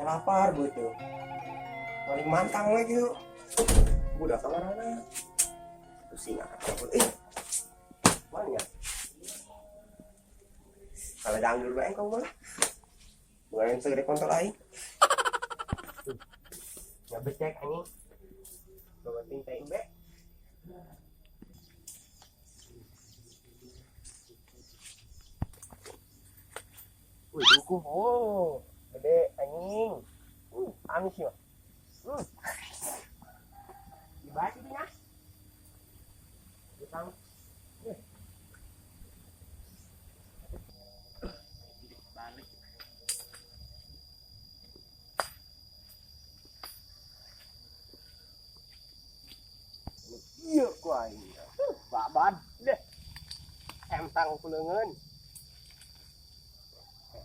Lapar beuteung. Paling mantang we kieu. Budak kamarana. Pusing aku. Eh. Mana ya? Kalau dangdut bae kau malah. Bukan yang segede kontol aing. Ngabecek anjing. Bawa ting teh be. Wih, dukuh. Oh, gede anjing. Amis ya. Dibahas itu nya. Utang. Balik. Iya ku aing. Babad deh. Empang ku leungeun.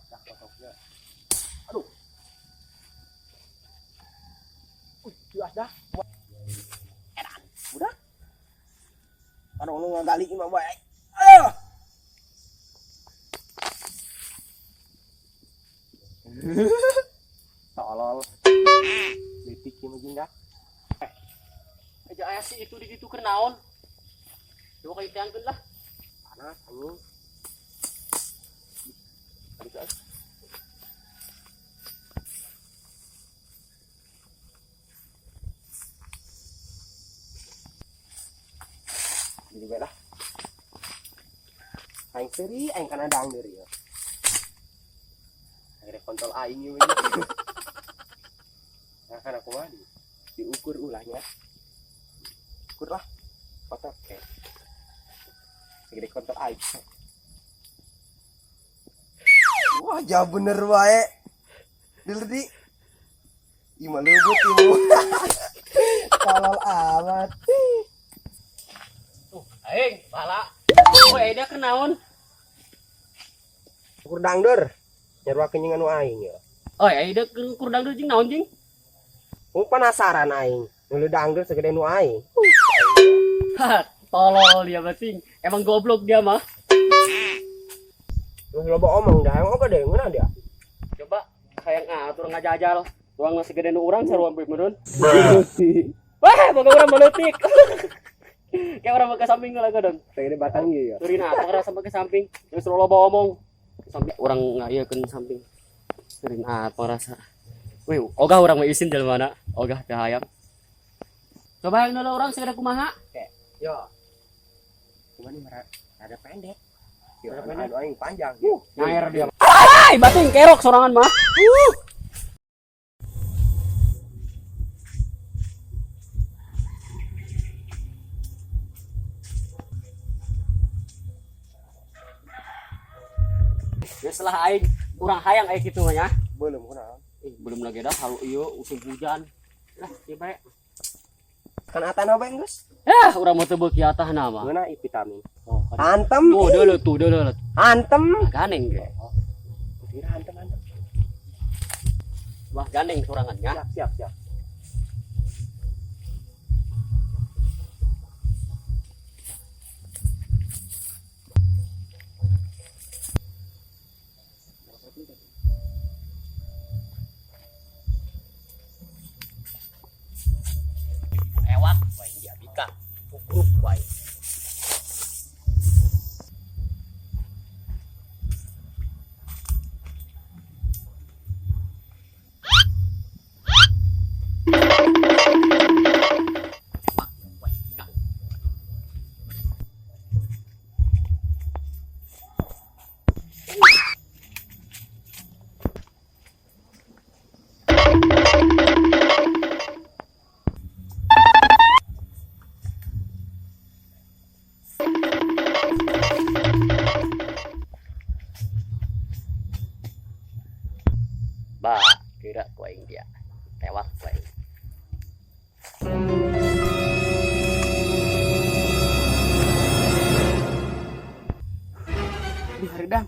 Dah potoknya. Aduh. Jelas dah. Edan. Udah. Aduh, lu ngagali mah bae. Ayo. Tolol. Leutik ieu mah jeung dah. Aja aya si itu di ditu keur naon? Coba kayak tiangkeun lah. Panas anjing. Aduh, guys. Jadi bae lah. Aing seri, aing kana dangdeur ieu. Akhirnya kontol aing ieu. Nah, kan aku mah diukur ulahnya. Ukur lah. Kotor kayak. Segede kontol aing. Wah, jauh bener wae. Diledi. Ih, mah leubeut ieu. Tolol amat. Tuh, aing bala. Oh, dia keur naon? Ukur dangdeur. Nyaruakeun jeung anu aing ya. Oh, dia keur ukur dangdeur jeung naon jeung? Ku penasaran aing. Nu dangdeur segede nu aing. Hah, tolol dia basing. Emang goblok dia mah. Terus loba omong dah, emang gede ngeunah dia. Coba hayang atur ngajajal. Ruang masih gede nu urang sarua bae meureun. Wah, boga urang baleutik. Kayak urang ke samping lah gadon. Segede batang ieu ya. Turina apa ngerasa ke samping. Terus loba omong. Samping urang ngayekeun samping. Turina apa rasa. Wih, ogah urang mah isin jelema mana? Ogah teh hayang. Coba yang nol urang segede kumaha? Oke, yo. Cuman ini rada pendek. Yo, Rada pendek. anu aing panjang. Nyair dia. Ay, bating kerok sorangan mah. Geus lah aing, urang hayang aing kitu mah nya. Belum kunaon. Belum lagi dah halu ieu usum hujan. Lah, ieu bae. Kan atana bae geus. Eh, urang mah teu beuki atahna mah. Ngeunah ieu vitamin. Oh, kan. Antem. Tuh, deuleu tuh, deuleu. Antem. Gandeng ge. Kira antem antem. Wah, gandeng sorangan nya. Siap, siap, siap. Ewak wae dia bika. Grup wae. Ba, kira ku aing dia. Tewak ku aing. Di haridang.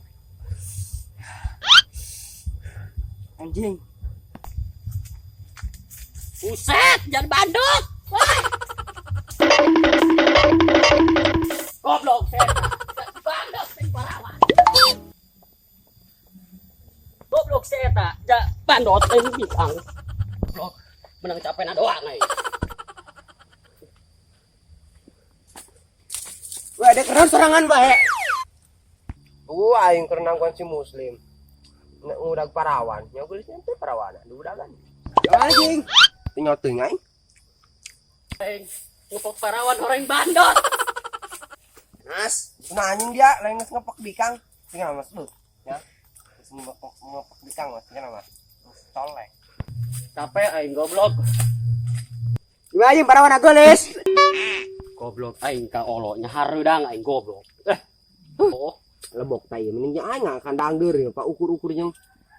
Anjing. Buset, jangan bandut. Goblok, set. Bandut sing parawan. Goblok set. Eta, ja bandot aing bikang. Goblok. Menang capek na doang aing. Wah, ada keren serangan bae. Aing keur nangkuan si muslim. Nek ngudag parawan, nya geulis teh parawan, diudagan. Ya anjing. Tinggal teuing aing. Aing ngepok parawan orang bandot. Mas, nah anjing dia lain geus ngepok bikang. Tinggal Mas lu, ya. Geus ngepok ngepok bikang Mas, tinggal Mas. Geus tolek. Capek aing goblok. Gimana anjing parawan gelis? Goblok aing ka olo nya hareudang aing goblok. Eh. Oh, Lebok tai mending nya aing akan dangdeur ya, Pak ukur-ukur jeung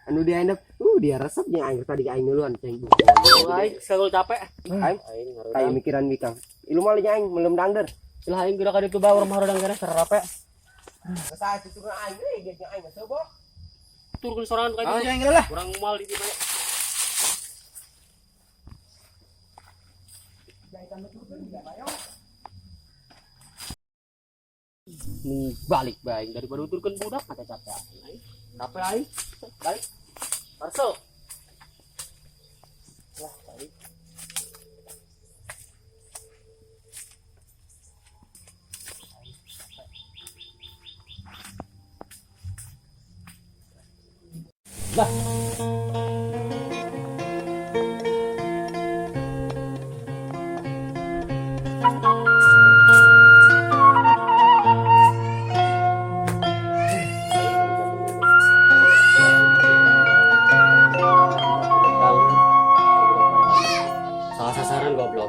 anu dia endep. Dia resep jeung aing tadi aing duluan ceng. aing selalu capek. Aing Aing tai hareudang. mikiran bikang. Ilu mah nya aing belum dangdeur. Lah aing geura ka ditu bae urang hareudang keneh sararape. Masa tuturun aing euy dia jeung aing geus boh. Turun sorangan ka Ah, ditu. jangan lah. Urang moal di dieu. Balik bae daripada uturkeun budak mata capek aing. Capek aing. Balik. Marcel. Lah, balik. Lah. Salah sasaran goblok.